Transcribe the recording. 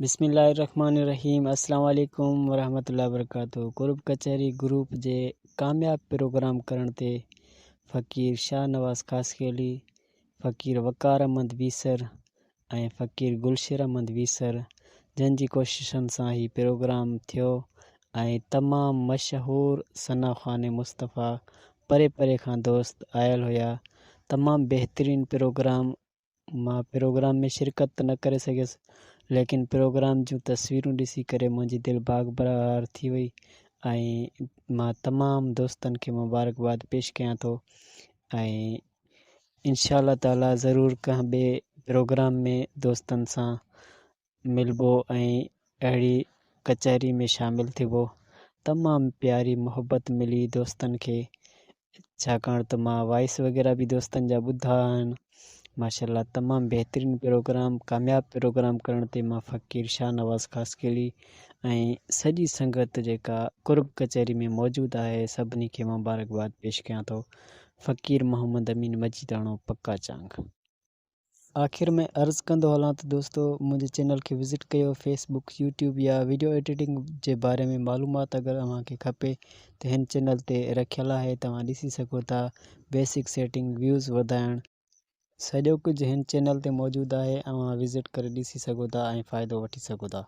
بسم الله الرحمن الرحيم السلام عليڪم ورحمة الله وبرڪاته قرب ڪچهري گروپ جي ڪامياب پروگرام ڪرڻ تي فقير شاهنواز خاصخيلي، فقير وقار احمد ويسر ۽ فقير گلشير احمد ويسر جن جي ڪوششن سان هي پروگرام ٿيو ۽ تمام مشهور ثنا خوان مصطفيٰ پري پري کان دوست آيل هيا تمام بهترين پروگرام مان پروگرام ۾ شرڪت ته نه ڪري سگهيس ليڪن پروگرام جون تصويرون ڏسي ڪري منهنجي دل باغ بهار ٿي وئي ۽ مان تمام دوستن کي مبارڪباد پيش ڪيان ٿو ۽ انشاء الله تعالي ضرور ڪنهن ٻئي پروگرام ۾ دوستن سان ملبو ۽ اهڙي ڪچهري ۾ شامل ٿيبو. تمام پياري محبت ملي دوستن کي ڇاڪاڻ ته مان وائس وغيره به دوستن جا ٻڌا آهن ماشاءالله تمام بهترين پروگرام ڪامياب پروگرام ڪرڻ تي مان فقير شاهنواز خاصخيلي ۽ سڄي سنگت جيڪا قرب ڪچهري ۾ موجود آهي سڀني کي مبارڪباد پيش ڪيان ٿو فقير محمد امين مجيداڻو پڪا چانگ. آخر ۾ عرض ڪندو هلان ته دوستو منهنجي چينل کي وزٽ ڪيو فيس بڪ يوٽيوب يا ويڊيو ايڊيٽنگ جي باري ۾ معلومات اگر اوهان کي کپي ته هن چينل تي رکيل آهي توهان ڏسي سگهو ٿا بيسڪ سيٽنگ ويوز وڌائڻ سڄو ڪجهه هن چينل تي موجود آهي اوهان وزٽ ڪري ڏسي سگهو ٿا ۽ فائدو وٺي سگهو ٿا.